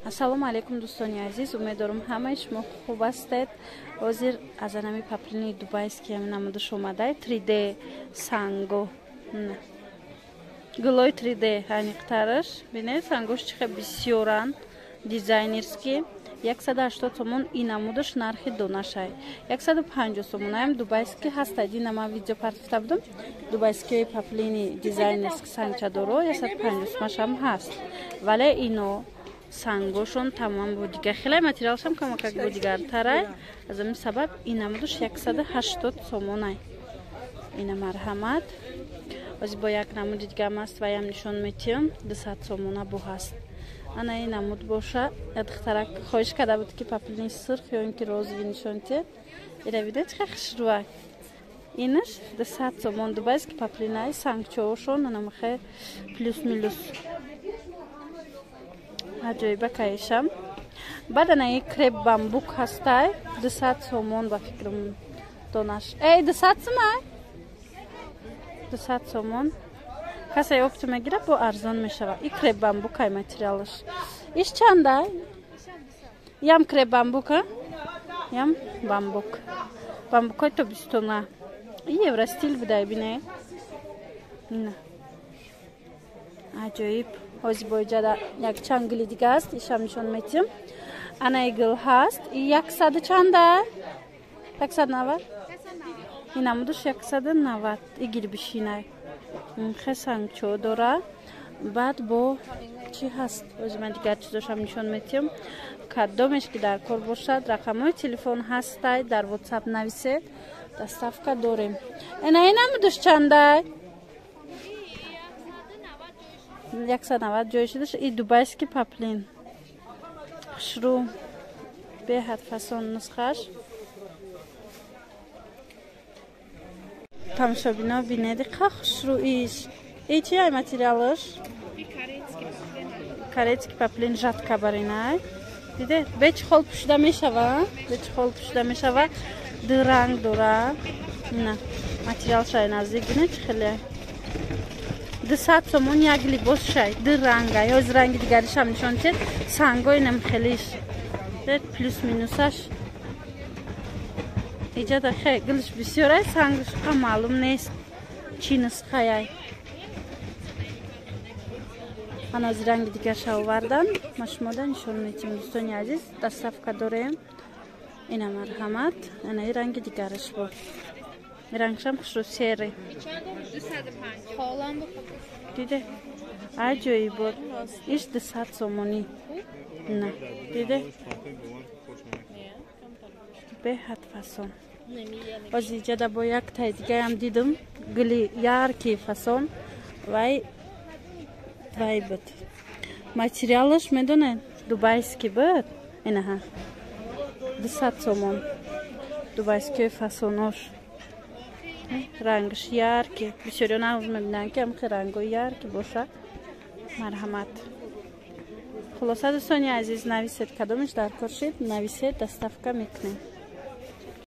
Ассалому алайкум дӯстони азиз, умедворам ҳамаи шумо хуб ҳастед. Ҳозир аз анами паплини дубайский ҳамин намудаш омадай 3D санго. Гулои 3D аниқтараш. Бинед, сангош чӣ хел бисёранд, дизайнерский. 180 сомон ин намудаш нархи донашай. 150 сомонаям дубайский ҳаст. Дина ман видео партофта будам. Дубайский паплини дизайнерский сангчадоро 150 сомашам ҳаст. Вале ино сангошон тамом бо дигар хеле материалшам камакак бо дигартарай. Аз ҳамин сабаб ин намудаш 180 сомонай. Ина марҳамат. Ози бо як намуди дигарам аст, ваям нишон метиҳам. 200 сомона бо ҳаст. Ана ин намуд боша. Як духтарак хоҳиш карда буд, ки паплини сурх ё ин ки розовый нишон диҳед. Ира бинед, чӣ хушрӯак. Инаш 200 сомон дубайский паплинаи сангчоошон анамахе плюс минус аҷоиба каишам. Баъд анаи креп бамбук ҳастай 200 сомон ба фикрам донаш. Эй, 200 сомай? 200 сомон. Касе опто мегирад, бо арзон мешавад. И креп бамбукай материалаш. Иш чанда? Ям креп бамбука? Ям бамбук. Бамбукой то бистона. И евростиль будай, бине. На. Аҷоиб. Ҳозир бо иҷада як чанд гули дига аст, ишам нишон метиҳам. Анаи гул ҳаст. И 100 чанда? 190? Ин намудаш 190. И гирбишинай. Хе сангчо дора. Баъд бо чӣ ҳаст? Ҳозир ман дигар чизошам нишон метиҳам. Кадомеш ки дар кор бошад, рақамҳои телефон ҳастай, дар WhatsApp нависед, доставка дорем. Ина ин намудаш чандай? 190 ҷой шудаш. И дубайский паплин. Хушрӯ, беҳад фасон нусхаш. Тамошобино, бинед, қа хушрӯ иш. И чи ай материалаш? Каретский паплин жатка баринай. Диде, бечи хол пӯшида мешава, бечи хол пӯшида мешава. Ду ранг дора. На, материалш ай наздик бинед чӣ хеле. 200 сомон як либос шай, ду ранга. Ҳоз ранги дигаришам нишон тед. Сангои нам хелиш. Плюс минусаш. Иҷада хе гулш бисёр ай, сангш қа маълум нест. Чӣ нусхаяй. Ана аз ранги дигарша овардан. Ма шумода нишон метиҳем, дӯстони азиз. Доставка дорем. Ина марҳамат. Ана и ранги дигараш бо. Рангшам хушрӯ серый. Диде? Аҷоиб буд. Иш 200 сомонӣ. На, диде? Беҳад фасон. Ҳозир иҷада бо як тай дигаям дидам. Гули яркий фасон. Вай буд. Материалаш медонед? Дубайский буд. Инаҳа. 200 сомон. Дубайский фасонош. Рангш яркий. Бисёриё нағз мебинанд, ки ҳамхел рангҳои яркий бошад. Марҳамат. Хулоса, дӯстони азиз, нависед, кадомеш дар кор шид, нависед, доставка мекунем.